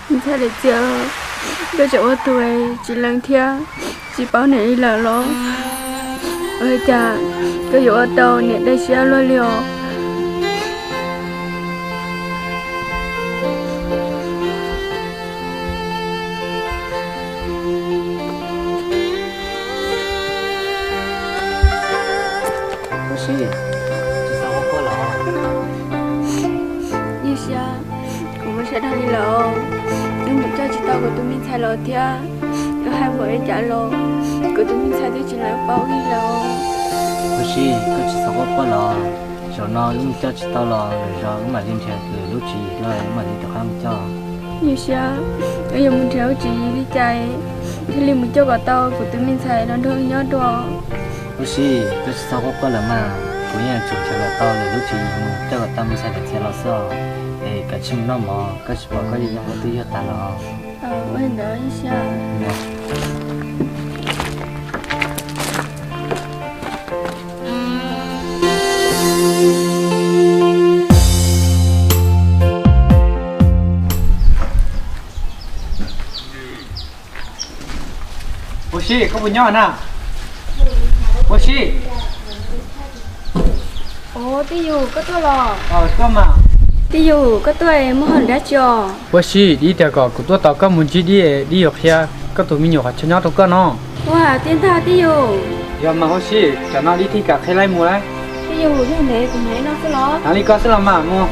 Ntxhais Daim Txias, koj tseem ua tus tsis lees thiab tsis paub niam li lawm los? Ua li cas koj yuav ua tau niam dawb siab luaj li os? Huab Sib, tsis xav ua koj lawm? Yog siab, kuv muaj siab dhau li lawm. Wb mus coj tsis tau kuv tus me ntxhais los thiab, wb hais npaum li cas los kuv tus me ntxhais twb tsis lees paub li lawm. Huab Sib, koj tsis xav ua koj lawm? Zaum no wb mus coj tsis tau los lwm zaus wb mam li nrhiav lwm lub tswv yim dua wb mam li rov qab mus coj. Yog siab, wb yuav mus nrhiav lub tswv yim li cas thiaj li mus coj kom tau kuv tus me ntxhais los nrog wb nyob dua? Huab Sib, koj tsis txhob quaj quaj lawm mas, kuv yeej yuav tsum nrhiav kom tau lwm lub tswv yim mus coj kom tau me ntxhais Daim Txias los xwb os. Es kav tsij mus noj mov, koj tsis pom koj yeej yog koj twb yog tas los. Huab Sib, koj puas nyob na? Huab Sib. Ov, tij yug, koj tuaj los? Koj mas. Tij yug, koj tuaj muaj hauj lwm dab tsi os? Huab Sib, Dib tias kom kuv tuaj tos koj mus ntsib Dib, Dib yuav qhia koj tus me nyuam qhov chaw nyob rau koj no. Ua tiag ntag tij yug? Yog mas Huab Sib, tsam no Dib thiaj kam qhia laib mus lawm. Tij yug, yog ntev kuv mam no xwb los? Hnav li koj xwb los mas mus.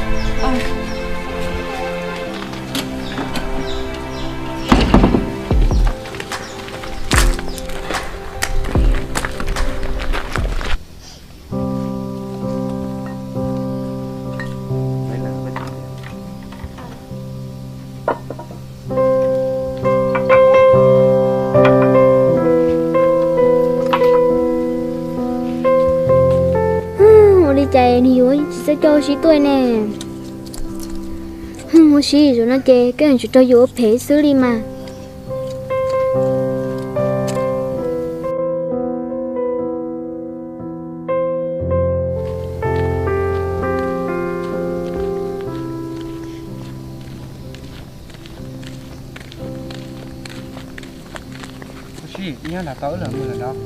Ua li cas nws yuav tsis txawj coj Huab Sib tuaj ne? Huab Sib, zaum no ces koj yuav tsum raug yus ua phem xwb li mas. Huab Sib, ib hnub nram tau wb los mus lawm los?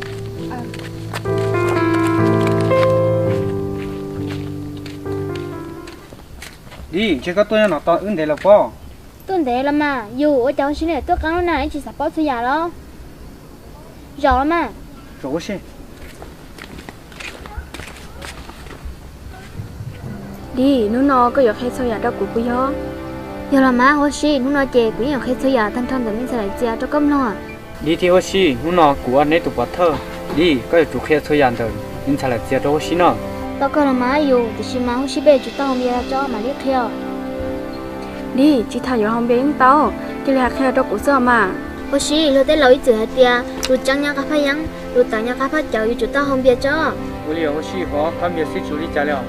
Dib, ntshe koj tuaj nyob no tau wb ntev los pob? Tuaj ntev los mas, yus ua cas Huab Sib tuaj qab lub na, ib tsis xav paub txhua yam los? Zaum los mas. Zaum Huab Sib. Dib, hnub no koj yuav qhia txhua yam rau kuv puas yog? Yog los mas Huab Sib, hnub no ces kuv yeej yuav qhia txhua yam tag nrho ntawm me ntxhais Daim Txias rau koj mloog. Dib thiab Huab Sib, hnub no kuv ua neb tus pov thawj. Dib, koj yuav tsum qhia txhua yam ntawm me ntxhais Daim Txias rau Huab Sib no. Tau kawg los mas yus, tiam sis mas Huab Sib peb yuav tsum tau haus npias tso mam li qhia. Dib, tsis tham yuav haus npias yeej tau, cia li hais qhia rau kuv xwb os mas. Huab Sib, luag tej laus ib txwm hais tias lus tseeb nyob qab phaj yeeb, lus tawv nyob qab phaj cawv, yuav tsum tau haus npias tso. Ua li os Huab Sib, kuv ob kab npias xwb tsis ua li cas li os.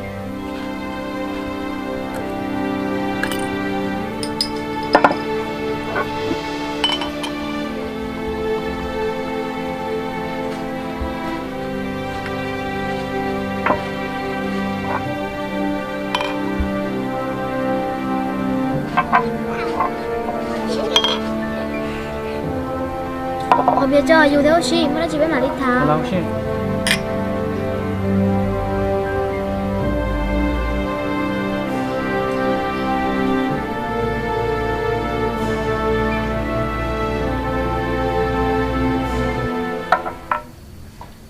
Haus npias tso, yus thiab Huab Sib muaj dab tsi peb mam li tham.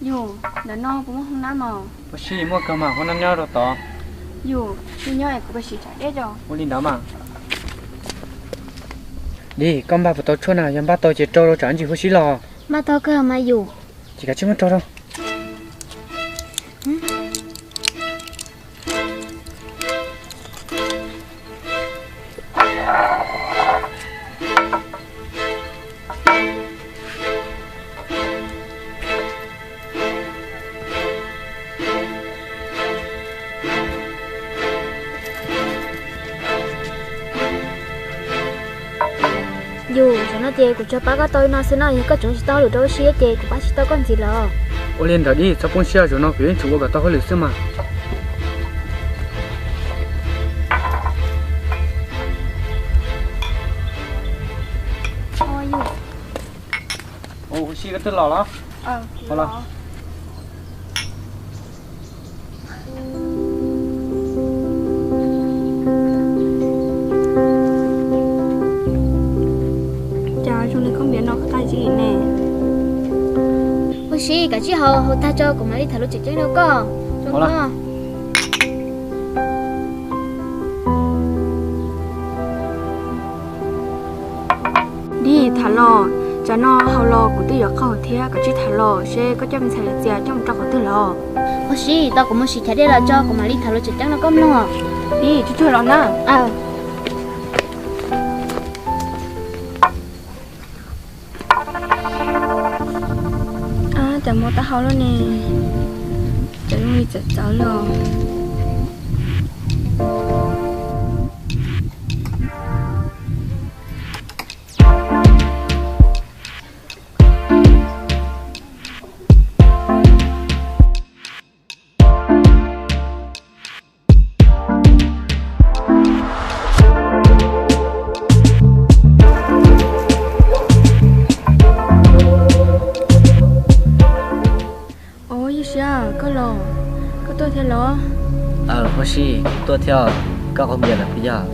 Yus, ntawm no puas muaj hoob nab mos? Huab Sib, muaj kawg mas, hoob nab nyob rau tod. Yus, tsis nyob es kuv pab siv tsam deb tso. Ua li ntawd mas. Dib, koj npaj puas tau tshuaj na? Yog npaj tau ces rau rau tsam ntsis Huab Sib los. Npaj tau kawg mas yus. Ces kav tsij muab rau rau. Yus, zaum no ces kuv tsuas pab koj tau li no xwb no, yog koj tseem tsis tau hauj lwm rau Huab Sib ces kuv pab tsis tau koj ntxiv lawm. Ua li ntawd Dib, txhob poob siab, zaum no kuv yeej tsum ua kom tau hauj lwm xwb mas. Ua si koj twb los los? Los. Cas zoo li khaub npias no qab qab zib ne. Ua si, koj tsij haus, haus tag tso kuv mam li tham lus tseem ceeb rau koj. Dib, tham los, tsam no haus los kuv twb yuav qaug thiab, koj tsij tham los seb koj coj me ntxhais Yaj Txias coj mus rau qhov twg los. Ua si, tos kuv mus siv chav dej los tso kuv mam li tham lus tseem ceeb rau koj mloog. Dib, tsuag tsuag los na. Cas mus taub hau lawm ne, cas zoo li txawv txawv li os. Os, Yeej Siab, koj los, koj tuaj thiab los? Aws, Huab Sib, kuv tuaj thiab, koj qaug npias lawm puas yog?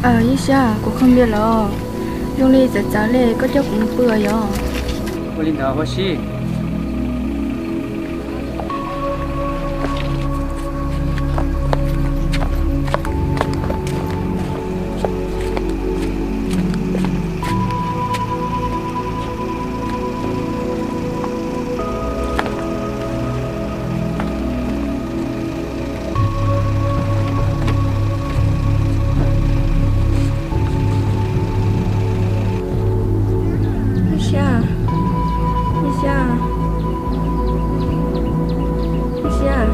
Aws, Yeej Siab, kuv qaug npias lawm, zoo li txawv txawv li, koj coj kuv mus pw yom? Ua li ntawd Huab Sib. Yeej Siab, Yeej Siab, Yeej Siab,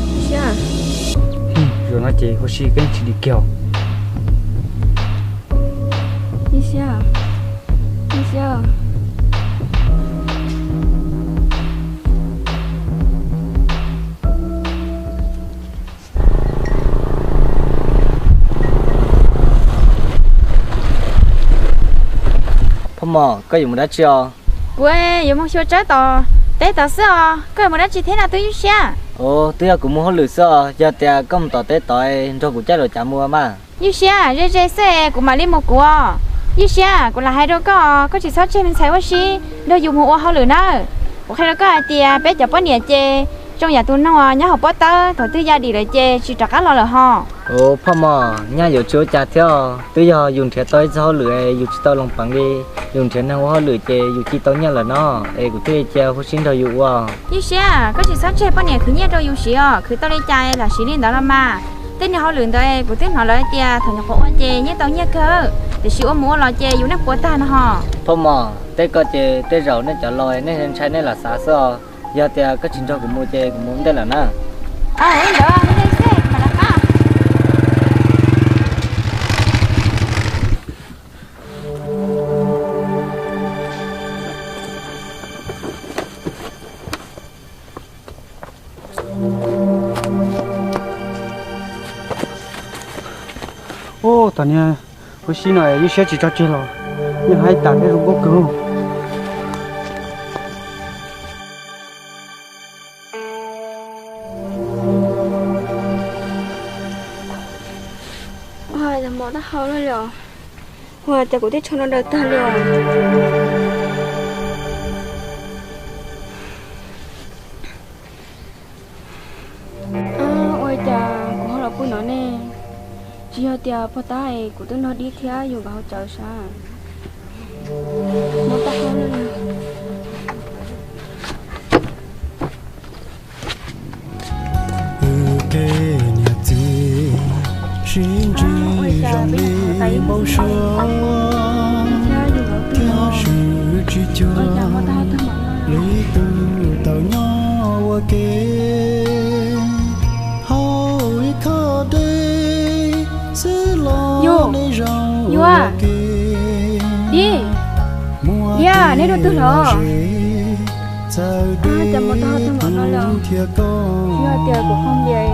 Yeej Siab. Zaum no ces Huab Sib koj yeej tsis dim kiag. Yeej Siab, Yeej Siab. Phauj Mos, koj yuav mus dab tsi os? Kuv yuav mus xyuas tsawb tom teb tod xwb os. Koj yuav mus dab tsi thiab na tub Yeej Siab? Os, twb yog kuv mus hauj lwm xwb os. Yog tias koj mus tom teb tod nrog kuv caij luam cav mus mas. Yeej Siab, ze ze xwb es kuv mam li mus kuv os. Yeej Siab, kuv lam hais rau koj, koj tsis txhob tseg me ntxhais Huab Sib nrog yus mus ua hauj lwm nawb. Kuv qhia rau koj hais tias peb cov poj niam ces zoo yam tus noog nyob hauv pob tawb, thaum twg ya dim lawm ces tsis rov qab los lawm hos. Os, Phauj Mos, nyaj yuav tsis ua cas thiab os. Twb yog yus nrhiav tau ib txoj hauj lwm es yus tsis tau loos peev li, yus nrhiav neeg ua hauj lwm ces yus cia tau nyiaj lawm no, es kuv thiaj li cia Huab Sib nrog yus ua. Yeej Siab, koj tsis txhob tseg poj niam khwv nyiaj rau yus siv os, khwv tau li cas los siv li ntawd los mas. Tej niag hauj lwm ntawd kuv twb hnov lawv tias thaum nyuam qhuav ua ces yeej tau nyiaj kawg, tiam sis ua mus ua los ces yus neej puas tag no hos. Phauj Mos, tej ko ces tej zaum nej cov laus nej ntshai nej lam xav xwb os. Yog tias koj tsis nrog kuv mus ces kuv mus ntej lawm na. Ub, tom niag Huab Sib no Yeej Siab tsis tso tseg los, yeej haib tas thiab zoo nkauj kawg. Ua cas mos taub hau lawm li os? Ua cas kuv teb chaws no daws tag li os? Ua cas kuv ho los pw no ne? Tsis yog tias pog tab es kuv twb nrog dib thiab yus nkawd haus cawv sav? Mos taub hau lawm li. Ua ke niam txiv sib ntsib zoo li npau suav, thiab swm tsis cuag li tus tau nyob ua ke. Hauv ib khob dej xwb los nej zoo ua ke. Dib, Diab, nej dua twg los? Cas mos taub hau tag npaum no li os? Yog tias kuv qaug npias,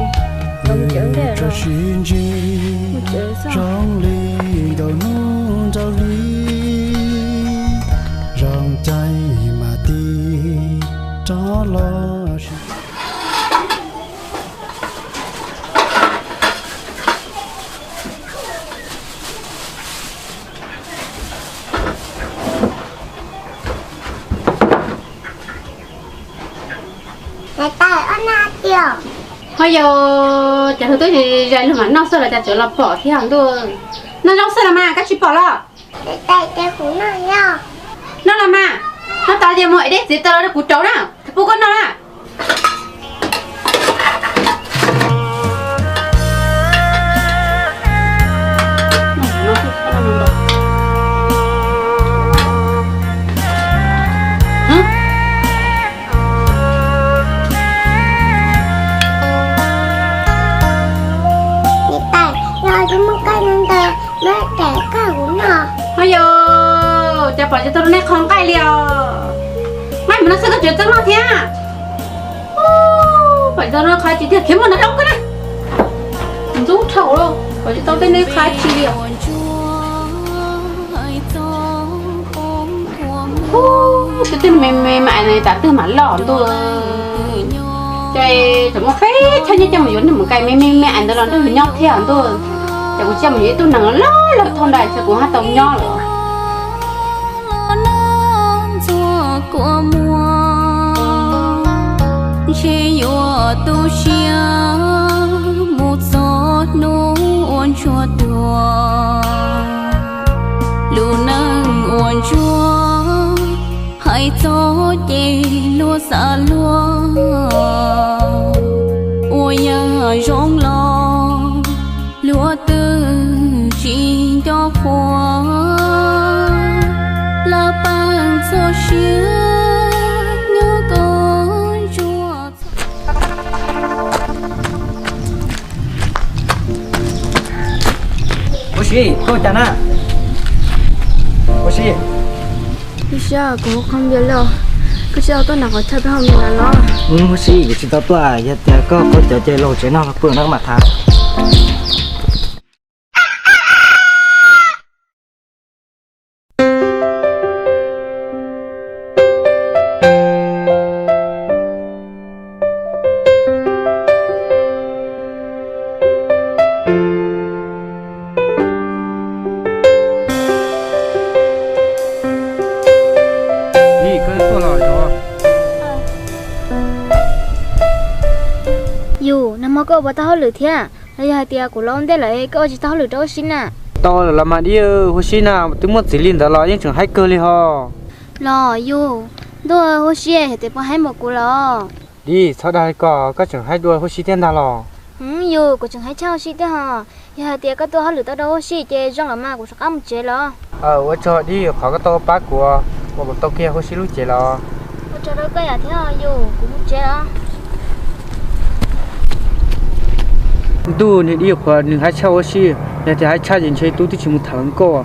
Tso siv ntsig zoo li nkaus hnub nraug li, zoo caij mas tig rov los sis. Ho yog, cas hnub twb zais lug mam noj xwb los cas tseem los pom thiab ntuj. Noj zoo xwb los mas koj tsis pom los? Noj los mas, noj tas ces mus ev dej txiv taws los rau kuv rauv na, kuv pub koj noj na. Ho yog, cas pom tsis tau rau nej qhov nqaij li os. Maj mus noj xwb koj tseem txawj noj thiab. Pom tsis tau rau qhov tsis tiag khiav mus noj zoo koj na. Ntxub dhau lawm, pom tsis tau tej nej qhov tsis li os. Ub, tej me me mas tas twg mam loj ntuj. Ces tseem muaj peb choj nyob coj mus yuav neeg mus nqaij me me me ntawd los nrog nws nyob thiab ntuj. Ces kuv coj mus yuav ib tug nees loj loj thauj nrad ces kuv haj tau nyob lawm. Ntxuag kua muag, ntshe yuav tu siab mus txog hnub ua ntsuag tuag. Lub neej ua ntsuag hais txog ces luag xav luag, ua yam zoo los luag twb tsis nco qhuav. Laj paj txog siab nyob koj ntsuag. Huab Sib, koj ua cas na? Huab Sib. Huab Sib, kuv ua qhov npias li os. Koj tsis tau tuaj nram qhov chaw peb haus mis lawm los? Huab Sib, kuv tsis tau tuaj, yog tias koj qaug cawv ces los tsev noj los pw no mam tham. Yus, nag hmo koj ua puas tau hauj lwm thiab? Los yog hais tias kuv los ua ntej lawm es koj ua tsis tau hauj lwm rau Huab Sib na? Tau lawm los mas Dib, Huab Sib na twb muaj txiv li ntawd los yeej tseem haib kawg li ho. Los yus, ntuj, Huab Sib, yog tias puas haib npaum kuv los? Dib, txhob dag li ko, koj tseem haib dua Huab Sib thiab ntag los? Yus, kuv tseem haib tshaj Huab Sib thiab ho. Yog hais tias koj tua hauj lwm tau rau Huab Sib ces zoo lawm mas kuv rov qab mus tsev los. Ua tsaug Dib qhov koj tau pab kuv ua kom tau kiag Huab Sib lub cev los. Ua tsaug rau koj yam thiab yus, kuv mus tsev los. Ntuj, niag Dib qhuav nws haib tshaj Huab Sib, yog tias haib tshaj ces ntshe tub twb tsis mus tham nkauj.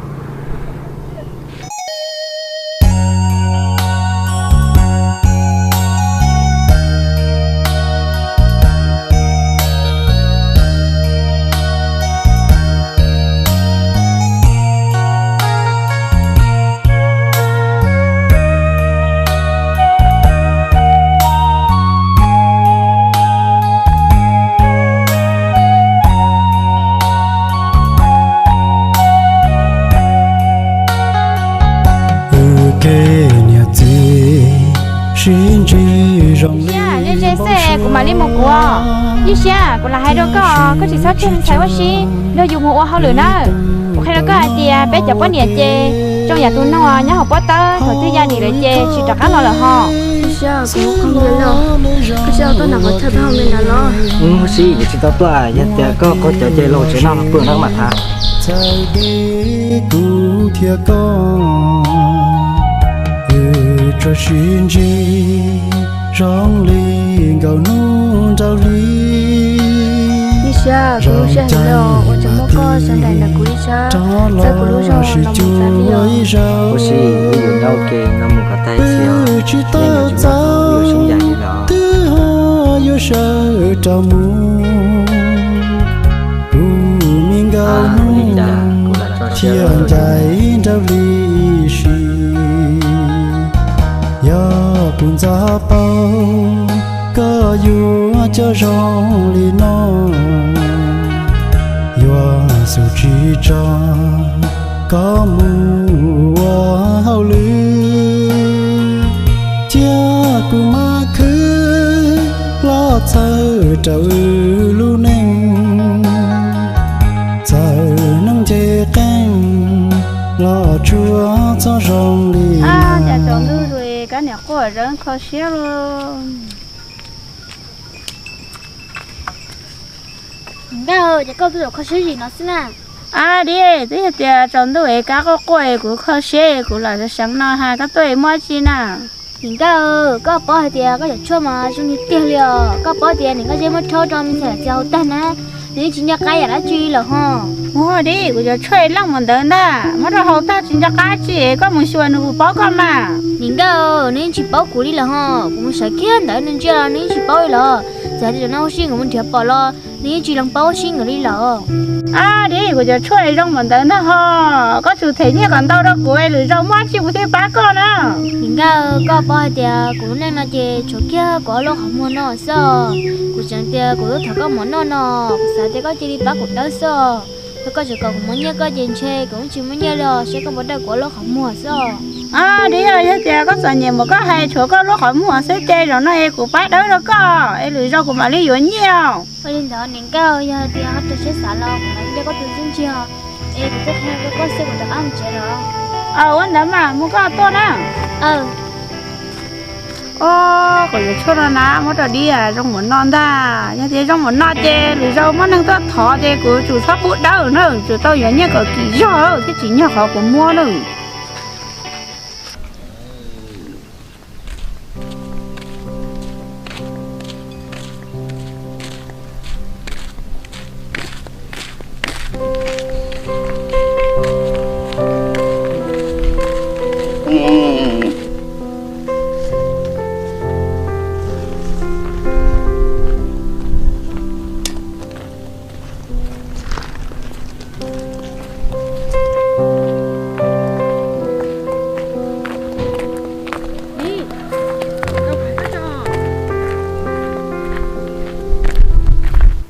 Niam txiv sib ntsib zoo li ze ze xwb, kuv mam li mus kuv. Ib siab kuv lam hais rau koj, koj tsis txhob tseg ntxhais Huab Sib, nrog yus mus ua hauj lwm nawb. Kuv qhia rau koj hais tias peb cov poj niam ces zoo yam tus noog nyob hauv pob tawb, thaum twg ya dim lawm ces tsis rov qab los lawm ho. Ib siab kuv ua qhov npias li os, koj tsis tau tuaj nram qhov chaw peb haus mis lawm los? Huab Sib, kuv tsis tau tuaj, yog tias koj qaug cawv ces los tsev noj los pw no mam tham. Txawm deb kuv thiab koj, wb tso sib ntsib zoo li nkaus hnub nraug li. Ib siab kuv lub siab heev li os, ua tseem muaj koj sawv daws ntawm kuv ib sab, txawb kuv lub zog los mus xav li os. Huab Sib, wb yuav nyob ua ke no mus kom tag txhia os, tsis tau txaj, wb yuav sib ncaim li los. Twb ho yuav sawv rov mus. Cia ncaim nraug li si, yog kuv ntxov paub koj yuav coj zoo li no, yuav xub tsis tso koj mus ua hauj lwm, cia kuv mam khwv los txhawb rau wb lub neej. Txawm neeg nce qeej los tsuas txhob zoo li. Cas tsaus ntuj zus kab niam quaj zawv kho siab lauj. Nkauj, ces koj tuaj zaum kho siab zim no xwb na? Ab, twb yog tias tsaus ntuj es kab quaj quaj es kuv kho siab es kuv los seev no ha, koj tuaj es muaj dab tsi na? Niam nkauj, koj paub hais tias koj cov tshuaj mas zoo tiag tiag li os. Koj paub tias niam nkauj zeb muab rhaub rau me ntxhais txiv hauv tag na, nws yeej tsis nco qab yam dab tsi li lawm ho. Ua li kuv cov tshuaj es leej mus ntawd ntag, muab rau haus tag tsis nco qab tsi, koj mus xyuas nws puas paub koj mas. Niam nkauj, nws yeej tsis paub kuv li lawm ho. Kuv mus sawv kiag ntawd nws ntsia los nws yeej tsis paub li lawm. Txawm hais tias zaum no ua si nkawd mus nrhiav pom los nws yeej tsis lees paub ua si nkawd li lawm. Ab, kuv cov tshuaj es zoo mus ntawd ntag ho. Koj tsum them nyiaj kom ntau rau kuv es lwm zaus muaj dab tsi kuv thiaj pab koj na. Niam nkauj, koj paub hais tias kuv lub neej no ces tshuav kiag kuv ob lub qhov muag no xwb os. Kuv tseem tias kuv twb thov koj mov noj no, kuv xav tias koj cia li pab kuv dawb xwb os. Yog koj tseem kom kuv muab nyiaj koj ces ntshe kuv yeej tsis muaj nyiaj li os, seb koj puas dawj kuv ob lub qhov muag xwb os. Ab, yog tias koj txom nyem mas koj hais tshuav koj lub qhov muag xwb ces zaum no es kuv pab dawb rau koj es lwm zaus kuv mam li yuav nyiaj. Ua li ntawd niam nkauj, yog hais tias ho raws siab xav los kuv mam li nrog koj tus ntxub ntsiag, es kuv tuaj qhia rau koj xwb kuv rov qab mus tsev los. Ua ntawd mas mus koj tuaj na. Os, kuv yuav tshuaj no na muab rau dib zoo mus no ntag. Yog tias zoo mus no ces lwm zaus muaj neeg tuaj thov ces kuv tsum txhob pub dawb na, tsum tau yuav nyiaj kom kim zog thiab tsim nyog qhov kuv muab na.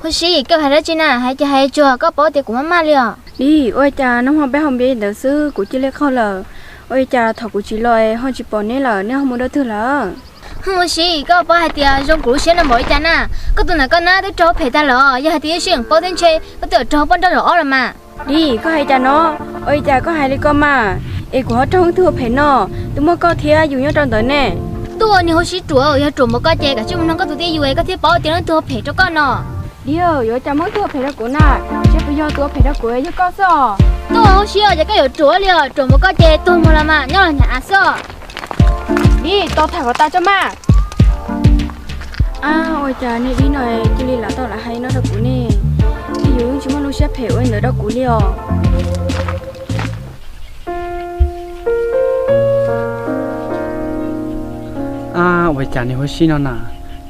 Huab Sib, koj hais dab tsi na? Hais ces hais tsuag, koj paub tias kuv maj maj li os. Ib, ua cas nag hmo peb haus npias ntawd xwb kuv cia li qaug lawm. Ua li cas thaum kuv tsis los ho tsis pom neb lawm, neb ho mus rau twg lawm? Huab Sib, koj paub hais tias zoo kuv lub siab no npaum li cas na? Koj tus ntawm koj nab twb raug phem tag lawm, yog hais tias Yawg Sij Yeem paub thiab ntshe koj twb yuav raug poj nrauj zom ob los mas. Ib, koj hais cas no? Ua li cas koj hais li ko mas? Es kuv ho raug leej twg ua phem no? Twb muaj koj thiab yus nyob rau ntawd ne. Ntuj, niag Huab Sib ruam, yog ruam npaum koj ces kav tsij mus nug koj tus tij yus es koj thiaj paub tias leej twg ua phem rau koj no. Ib, yuav cas muaj leej twg ua phem rau kuv na? Seb puas yog tus ua phem rau kuv yog koj xwb os. Ntuj, Huab Sib, ces koj yuav ruam li os, ruam npaum koj ces tuag mus los mas, nyob los hnyav av xwb. Ib, tau tham kom tas tso mas. Ab, ua cas niag Dib no cia li lam tau lam hais no rau kuv ne? Twb yus yeej tsis muaj lub siab phem ua li ntawd rau kuv li os. Ab, ua cas niag Huab Sib no na,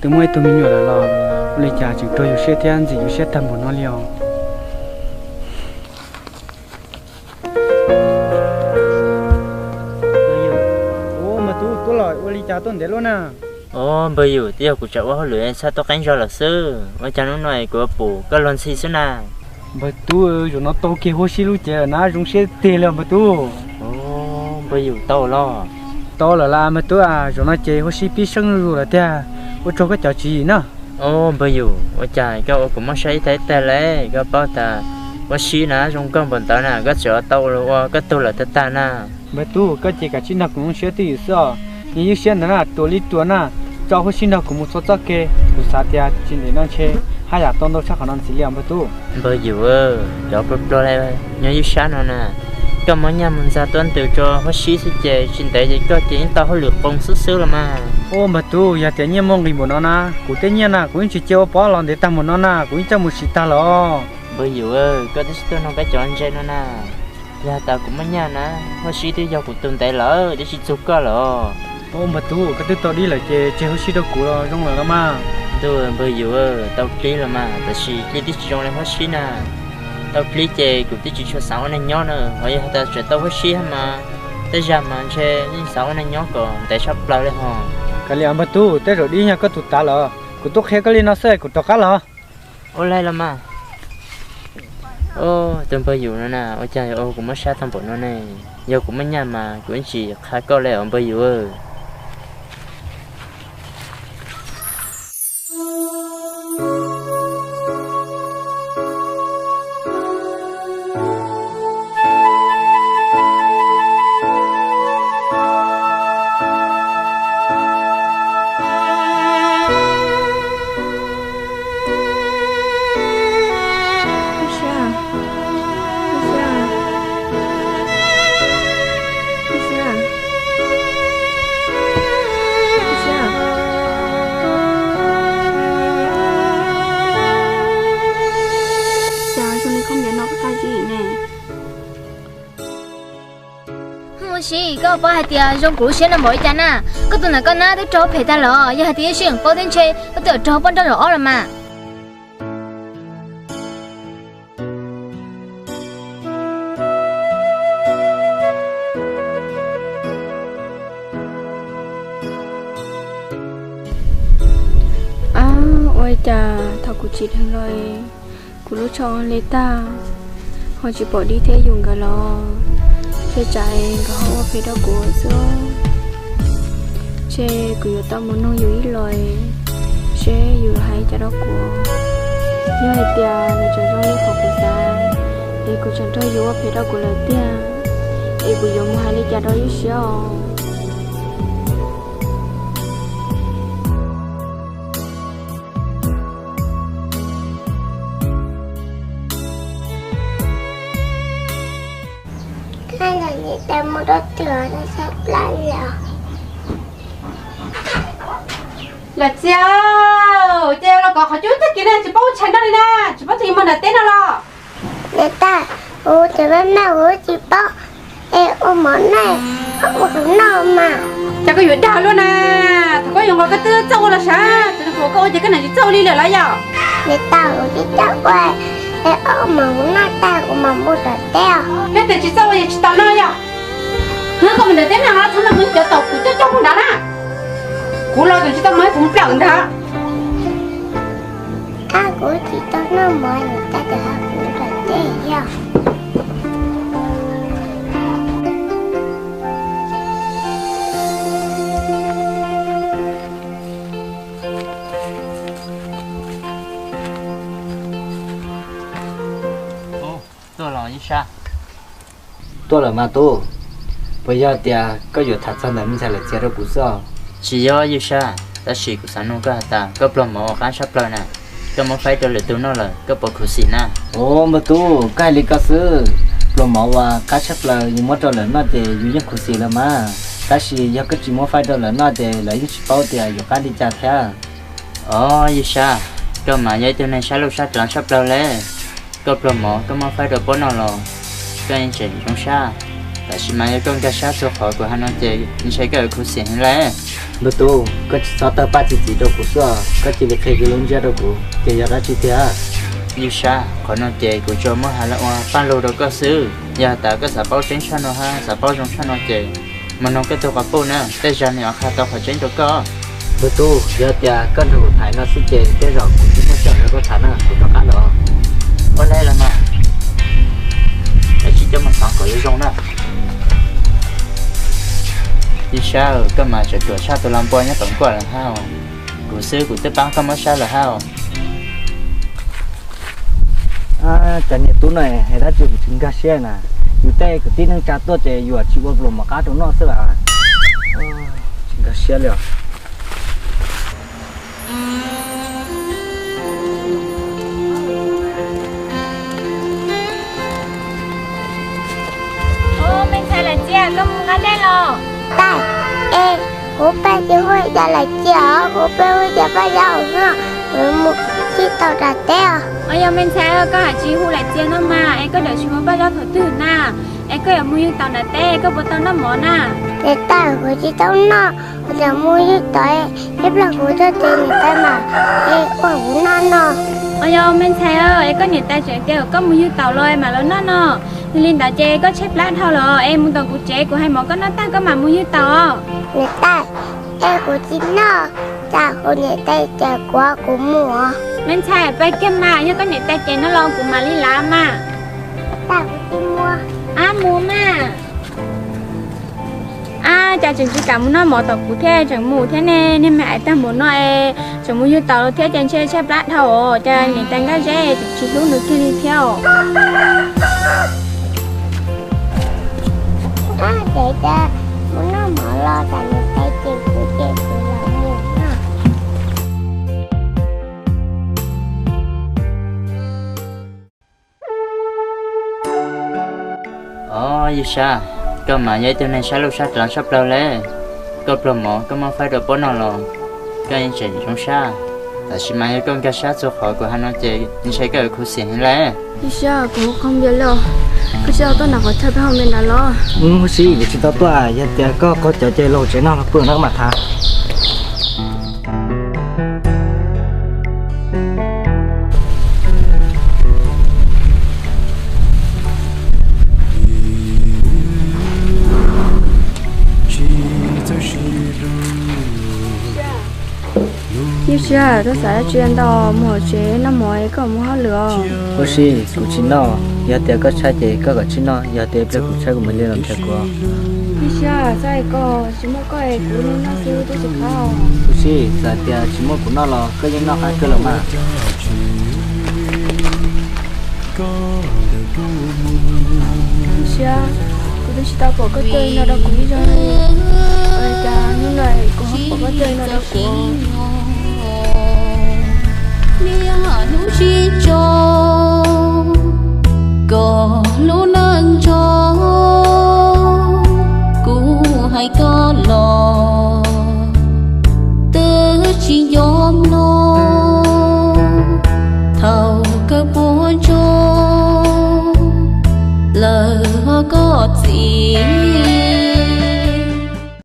twb muaj ib tug me nyuam lawm los ua li cas tseem rau yus siab thiab ntxim yus siab tag npaum no li os. Ub, npawg Tub, tuaj los ua li cas tuaj ntev luaj na? Ub, npawg Yus, twb yog kuv tsam ua hauj lwm txhaj tuaj qeeb zog lawm xwb. Ua cas hnub no kuv pum koj luag ntxhi xwb na? Npawg Tub, zaum no tau kiag Huab Sib lub cev lawm na, zoo siab tiag li npawg Tub. Ub, npawg Yus, tau los? Tau lawm las npawg Tub, zaum no ces Huab Sib pib seeb zuj zus lawm tiag. Ua tsaug koj cov tswv yim na. Ub, npawg Yus, ua cas koj ua kuv mob siab ib tag ib tag li? Koj paub tas Huab Sib na zoo nkauj npaum ntawd na, koj tseem tau ua koj tug lawm tag tag na. Npawg Tub, koj ces kav tsij nrog kuv zoo siab twj ywm xwb os. Niag Ywj Siab ntawd na ruam li ruam na, tso Huab Sib nrog kuv mus txhua txoj kev, kuv xav tias tsis ntev no ntshe haj yam tau ntau tshaj qhov no ntxiv li os npawg Tub. Npawg Yus, cov pluag pluag li niag Ywj Siab no na, koj muab nyiaj mus ntxa tuab ntws rau Huab Sib xwb ces tsis ntev ces koj ces yeej tau hauj lwm qoos xwb xwb los mas. Ub npawg Tub, yog tias nyiaj muaj nqis npaum no na, kuv tej nyiaj na kuv yeej tsis cia ua pob los ntev tag npaum no na, kuv yeej coj mus siv tag lawm os. Npawg Yus, koj twb tsis tuaj nug peb cov ntse no na. Yog tas kuv muaj nyiaj na, Huab Sib twb yog kuv tus ntev lawm, twb tsis txug koj lawm os. Ub npawg Tub, koj twb tau dib lawm ces tseg Huab Sib rau kuv los zoo lawm los mas. Ntuj, npawg Yus, tau dib los mas, tab sis dib twb tsis zoo li Huab Sib na. Tau plig ces kuv twb tsis tshua xav ua neeg nyob na, ho yog has tas tseem tau huab sib mas tej zag mas ntshe yeej xav ua neeg nyob kom ntev tshaj plaws li ho. Kav liam npawg tub, tej zaum dib yog koj tus tav lawm, kuv tuaj qhia koj li no xwb kuv rov qab los. Ua li los mas. Tus npawg yus no na ua cas yuav ua kuv mob sab tau npaum no ne? Yog kuv muaj nyaj mas kuv yeej tsis qha koj li os npawg yus. Cas zoo li khaub ncaws no koj tag zim ne? Hu Siv, koj paub hais tias zoo kuv lub siab no npaum li cas na? Koj tus ntawm koj nab twb raug phem tag los, yog hais tias Siv paub thiab ntshe koj twb raug poj nrauj zaum ob los mas. Ab, ua li cas thaum kuv tsim dheev los kuv lub tsho ua li tag, ho tsis pom Dib thiab Yus nkawd los, ntshe tsam nkawd ho ua phem rau kuv xwb. Ntshe kuv yuav tau mus nug Yus ib los, seb Yus hais li cas rau kuv. Yog hais tias nws tseem zoo li qhov kuv xav, es kuv tseem nrog Yus ua phem rau kuv lawm tiag, es kuv yuav mus hais li cas rau Yus siab os? Lawm Txias, ces los kov qhov cub tag kis ne, tsis paub ua tshais noj li na, tsis paub tus yog mov nram teb no los? Niam tais, kuv tseem maj maj kuv tsis paub, es ua mov noj, ua kuv noj mas. Cas koj yuav dag luaj na, thaum koj yuav nqos koj twb txawj ua los sav, txawm kuv koj ua ces koj niam tsis txawj ua li lawm los yog? Niam tais, kuv tsis txawj ua, es ua mov kuv noj tag kuv mam mus nram teb os. Koj tias tsis txawj ua es tsis tau noj yog? Hnub koj mus nram teb no thaum no kuv cov taum kuv coj coj mus nrad na. Kuv los tseem tsis tau mov kuv plawm ntag. Kab kuv tsis tau noj mov niam tais tseem hais kuv nram teb yog. Tuaj los Yij Sab? Tuaj lawm mas tub. Puas yog tias koj yuav tham txog ntawm me ntxhais Lawm Txias rau kuv xwb os? Tsis yog Yij Sab, tab sis kuv xav nug koj has tas koj pluas mov uas qab tshaj plaws na, koj muab faib rau lwm tus noj lawm koj puas khuv xim na? Ua npawg tub, koj hais li ko xwb, pluas mov uas qab tshaj plaws yus muab rau lawv noj ces yus yeej khuv xim lawm mas. Tab sis yog koj tsis muab faib rau lawv noj ces lawv yeej tsis paub tias yuav qab li cas thiab. Os Yij Sab, koj mas yog ib tug neeg sab lub sab rov tshaj plaws li. Koj pluas mov koj muab faib rau pab noj los koj yeej tseem zoo sab. Tab sis mas yog koj nkag siab txog qhov kuv hais no ces ntshe koj yuav khuv xim heev li. Npawg tub, koj tsis txhob tawg paj txi txiv rau kuv xwb, koj cia li qhia kiag lub ntsiab rau kuv ces yog dab tsi tiag? Yij Sab, qhov no ces kuv tsuas muab hais los ua paj lug rau koj xwb. Yog has tas koj xav paub tseeb tshaj no hab xav paub zoo tshaj no ces mus noog koj tug quas puj na, tej zag nws yuav qha tau qhov tseeb rau koj. Npawg tub, yog tias koj nrog kuv tham no xwb ces tej zaum kuv tsis muaj sij hawm nrog koj tham na, kuv rov qab los. Ua li los mas, es tsis coj mus xav kom zoo zoo na. Yij Sab, koj mas tseem ruam tshaj tus lau npua nyob tom nkuaj lawm hab. Kuv xwb kuv twb paub koj mob sab lawm hab. Cov niam tub no hais dab tsi kuv tsis nkag siab na. Yus tej kwv tij neej tsa tuaj ces yus tsis ua pluas mov qab rau noj xwb las. Tsis nkag siab li os. Ua, me ntxhais Lawm Txias, koj mus nqa dej los. Tais, es kuv pheej tsis hu cas Lawm Txias os, kuv pheej hu cas Paj Zaub no, kuv mus tsis tau nram teb os. Os, yog me ntxhais, koj hais tsis hu Lawm Txias no mas, es koj dawm tsis mus Paj Zaub thaum twg na? Es koj yuav mus yug tau nram teb koj puas tau noj mov na? Niam tais, kuv tsis tau noj, kuv tseem mus yug tau, ib pliag kuv tuaj tsev niam tais mas, es ua kuv noj no. Os, yog me ntxhais, es koj niam tais tseem tias koj mus ywg taum los mam los noj no. Yog li ntawd ces koj tshaib plab dhau los es mus tom kuv tsev, kuv hais mov koj noj tag koj mam mus ywg taum os. Niam tais, es kuv tsis noj, tsam kuv niam tais cem kuv, kuv mus os. Me ntxhais, pab kiag mas, yog koj niam tais cem no los kuv mam li lav mas. Tais, kuv tsis mus. Ab, mus mas. Ab, cas tseem tsis kam mus noj mov tom kuv thiab tseem mus thiab ne? Niag me ais tag npaum no es tseem mus ywg taum thiab ces ntshe tshaib plab dhau os, cas niam tais nkaj zeb tseem tsis hlub nws kiag li thiab os. Ab, ces mus noj mov los tsam niam tais cem kuv ces kuv lam mus na. Os, Yis Sab, koj mas yog ib tug neeg sab lub sab plab tshaj plaws li. Koj pluag mov koj muab faib rau pob noj los koj yeej tseem zoo sab. Tab sis mas yog koj nkag siab txhua qhov kuv hais no ces ntshe koj yuav khuv xim heev li. Yis Sab, kuv qhov npias li, koj tsis tau tuaj nram qhov chaw peb haus npias nrad los? Huv si, kuv tsis tau tuaj, yog tias koj qaug cawv ces los tsev noj los pw no koj mam tham. Yis Sab, koj xav tsis ntau, mus hauv tsev noj mov es koj mus hauj lwm os. Huv si, kuv tsis noj, yog tias koj tshaib ces koj kom tsij noj, yog tias ib pliag kuv tshaib kuv mam li los nrhiav kuv. Yis Sab, xav hais koj, tsis muaj koj es kuv noj xwb twb tsis qab. Huv si, txawm tias tsis muaj kuv noj los koj yeej noj qab kawg los mas. Yis Sab, kuv twb tsis tau pom koj coj li no rau kuv ib zaug li, ua cas hnub no kuv ho pom koj coj li no rau kuv. Niam hnub sib tso, koj lub neej nco, kuv hais koj los twb tsis nco mloog. Thaum kawg puas ntsoog lawm ho koj txiv,